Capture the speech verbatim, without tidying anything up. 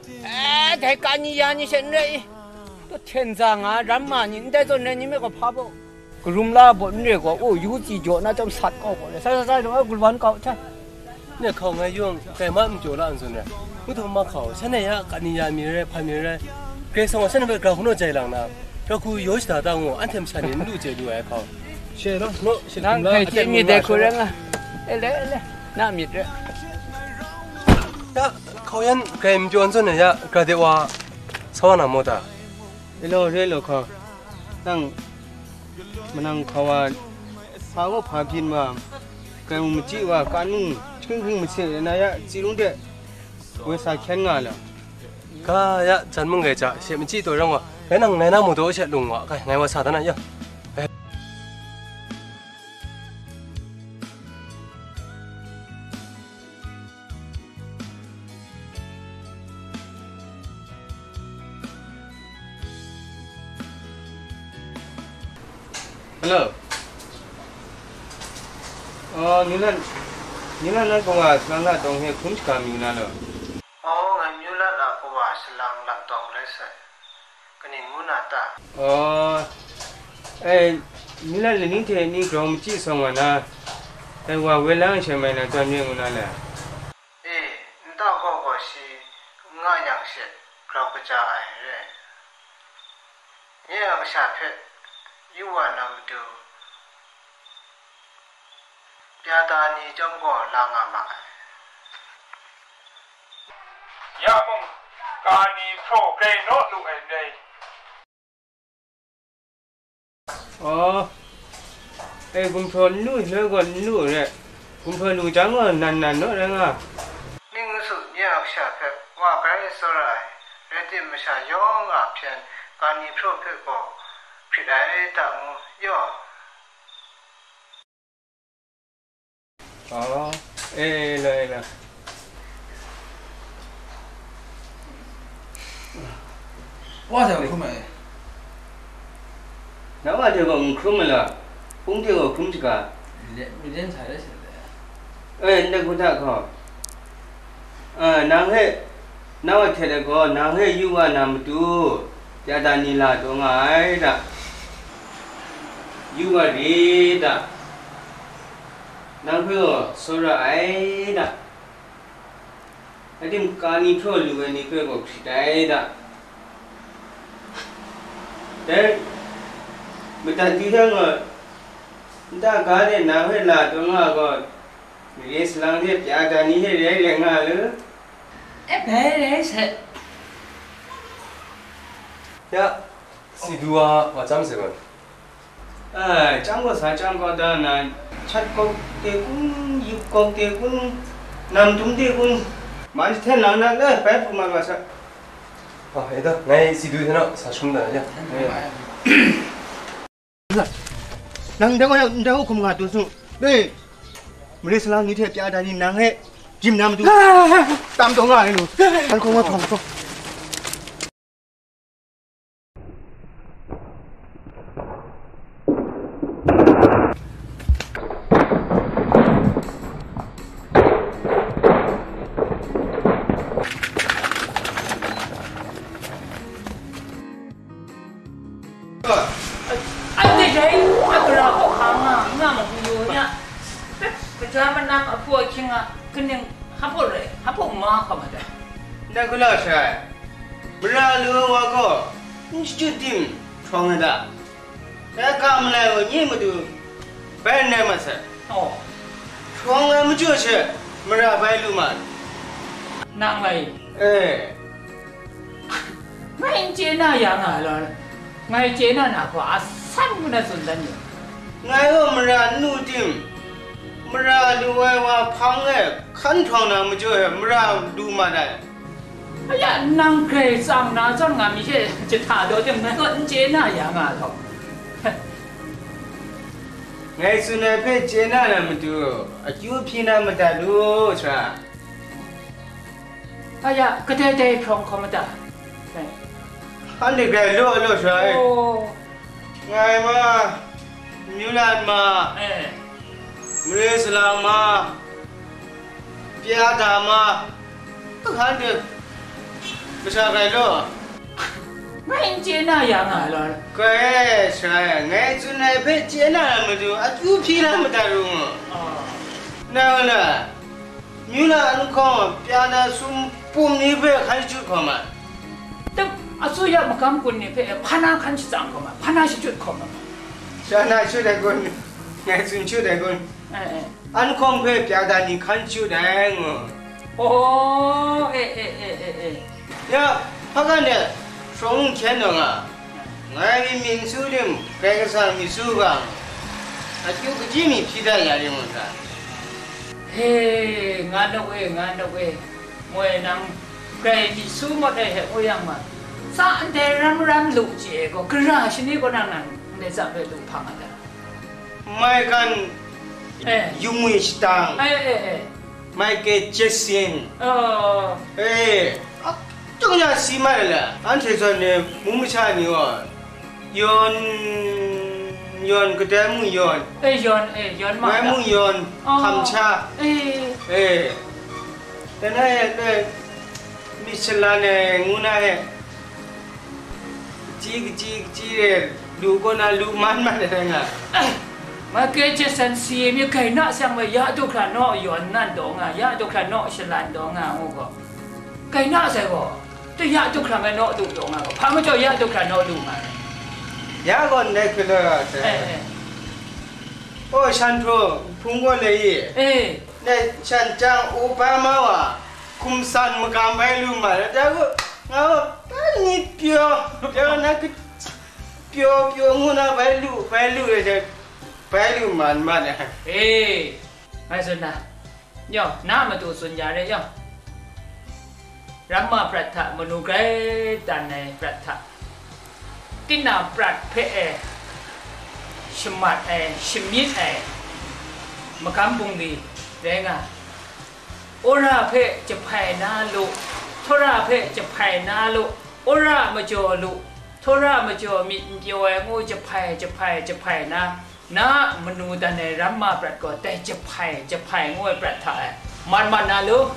Eh, dai kani ya ni she n rai i. Taw hten za nga, ram ma ni, ndai zawn rai ni me gaw hpa baw. Karum la baw n re gaw, o, yu tsi jaw na chyawm sat kau gaw le, sa, sa, sa, sa, gulwan kau hta. Ne hkau ngai yawng, kai ma n jaw la n zawn rai. Ngu hta ma hkau, shanhte ya kani ya mi rai, hpa mi rai. Karai Kasang gaw shanhte hpe grau hkunu jai lang na, grau hku yaw shada da ngu, anhte masha ni n lu chye lu ai hkau. She law, naw, she Nang hkum la, hkai aten chye mi ngu dai na hku she rai law. Nga. E le, e le, na myit re. Ya, hkau yan grai majaw n zawn ai ya, gra de wa, sa wa na maw ta? E law, re law hkau. Nang, manang hkau wa, hpa gaw hpa byin wa, grai mung machyi wa, kan mung hkring hkring masi na ya, tsi lung de, woi sa hkyen nga law. Ga ya, jan mung grai ja, she machyi taw rang wa, rai nang ngai na mung daw she lung wa, kai, ngai wa sa da na ya. Hello. Oh, Milan, Milan na kawa salang la tawng he hkrum shaga mi na lo. Oh, ngai Milan a kawa salang la tawng rai sai. Kaning ngu na ta? Oh, eh, Milan laning hte ni grau machyi sawng wa na, dai wa woi lang she mai na tawn re ngu na le? E, nta gaw gaw shi n nga yang she grau kaja ai re. Nye a kasha hpe yu wa na matu, Pyata ni chyawm gaw la nga ma ai. Ya mung, ka ni hpraw grai naw lu ai ndai. Aw, e, gumhpraw n lu shaloi gaw n lu ai re, gumhpraw lu jang gaw nan nan naw rai nga. Ning n su, nye a kasha hpe wa grai tsawra ai, rai tim, masha yawng a hpyen ka ni hpraw hpe gaw hkrit ai ta ngu yaw. Oh, e, e, la, e, la. Wa hte gaw hkrum ai. Na wa hte gaw n hkrum ai la, hpung hte gaw hkrum shaga. Let mi den sa le se le. E, ndai hku hta hkaw. E, nang hpe, na wa hte gaw, nang hpe yu wa na matu, ya da ni la taw nga ai ta? Yu wa ri ta? Nang hpe gaw tsawra ai da. Adim ka ni hpraw lu ai ni hpe gaw hkrit ai da. Dai, madat di yang gaw, nta ga de nang hpe la taw nga gaw, mare salang hte pya da ni hte rai rai nga lu. E, bai rai sai. Ya, si du wa, wa chyam sai gaw. Ai, chyam gaw sa chyam kau da na, chat kau de kun, yup kau de kun, nam tum de kun, man jahten lang na, eh, bai pru mat wa sa. Ah, e da, ngai si du hte na sa shum da ya. Nang ndai wa, ndai wa hkum nga tu su. Dai, mare salang ni hte pya da ni nang e jim na matu tam taw nga ai lu. An kau nga htawng taw. Anhte dai a gara hkawhkam nga, nga ma hku yu nya. Kaja manam ahpu ahkying a kaning hpa rai, hpa ma hkam a ta? Ndai hku la sai, mara lu ai wa gaw n shachyut tim hkrawng ai ta? Dai ga malai gaw nye matu bai n rai mat sai. Oh. Hkrawng ai majaw she mara bai lu ma ai. Nang lai? Eh. Ngai n chye na ya nga law, ngai chye na na hku a san ngu na tsun dan yu. Ngai gaw mara n lu tim, mara lu ai wa hpang e hkan hkrawng na majaw e mara du mat ai. Aya, nang Karai Kasang na zawn nga mi hte jahta daw tim, ngai gaw n chye na ya nga law. Ngai tsun ai hpe chye na na matu, akyu hpyi na madat u, sara. Aya, kadai dai hprawng hkawm ma ta? Anhte grai law law sara e. Oh. Ngai ma, Myu Lan ma, eh, Mare Salang ma, Pyata ma, anhte Masha rai law. Ngai n chye na ya nga ai law. Grai, sara, ngai tsun ai hpe chye na ai matu, akyu hpyi na madat ru mu. Ah. Na wa na, myu na an hkawng pya na sum pum ni hpe hkan shachyut hkawm ai. Dum, a tsun ya magam kun ni hpe hpa na hkan shachyut hkawm ai, hpa na shachyut hkawm ai. Sha na shut ai kun, ngai tsun shut ai kun. Eh, eh. An hkawng hpe pya da ni hkan shachyut ai ngu. Oh, eh, eh, eh, eh, eh. Ya, hpa kan de, shawng n hkyen daw nga. Ngai myit mi n su rim, Karai Kasang myit su ga, akyu kaji mi hpyi dat ya rim ngu ta? He, nga nau e, nga nau e. Moi nang, grai myit su mawt ai hte ngu yang ma, tsa ndai ram ram lu chye ai gaw, gara shani kaw nang nang ndai tsa hpe lu hpang a ta? Mai kan, eh, yung ngwi shatang. Eh, eh, eh. Michael Jackson. Oh. Eh, akyu nya si mai la. Anhte zawn ni, mung masha ni gaw, yawn, yawn, kadai mung yawn. Eh, yawn, eh, yawn ma mai da. Mung yawn, oh, hkamsha. Eh. Eh. Dai na e, dai, Michelin e, ngu na e. Kaji, kaji, kaji e, lu kaw na, lu man man ai nga. Ai, Michael Jackson si mi grai na seng we, ya du hkra naw yawn nan daw nga, ya du hkra naw shalan daw nga, ngu gaw. Grai na sai gaw, te ya du hkra ngai naw du daw nga gaw, hpa majaw ya du hkra naw lu nga ai? Ya gaw ndai hkra la ra sai. Eh, eh. O, shan htaw, hpung gaw le i. Eh. Ndai shan chyang, Obama wa, hkum san magam bai lu ma, da gaw, nga gaw, ka ni pyaw, pyaw na ka, pyaw, pyaw ngu na bai lu, bai lu, e, bai lu man man ai. E, ngai tsun na, nyaw, na matu tsun ya re, nyaw. Ramma prat hta, manu grai dan ai prat hta, tinang prat hpe e shamat ai, shamyit ai, magam bungli rai nga. Wora hpe jahpai na lu, htawra hpe jahpai na lu, wora majaw lu, htawra majaw myit n pyaw ai ngu jahpai, jahpai, jahpai na, na manu dan ai ramma prat gaw dai jahpai, jahpai ngu ai prat hta e, mat mat na lu.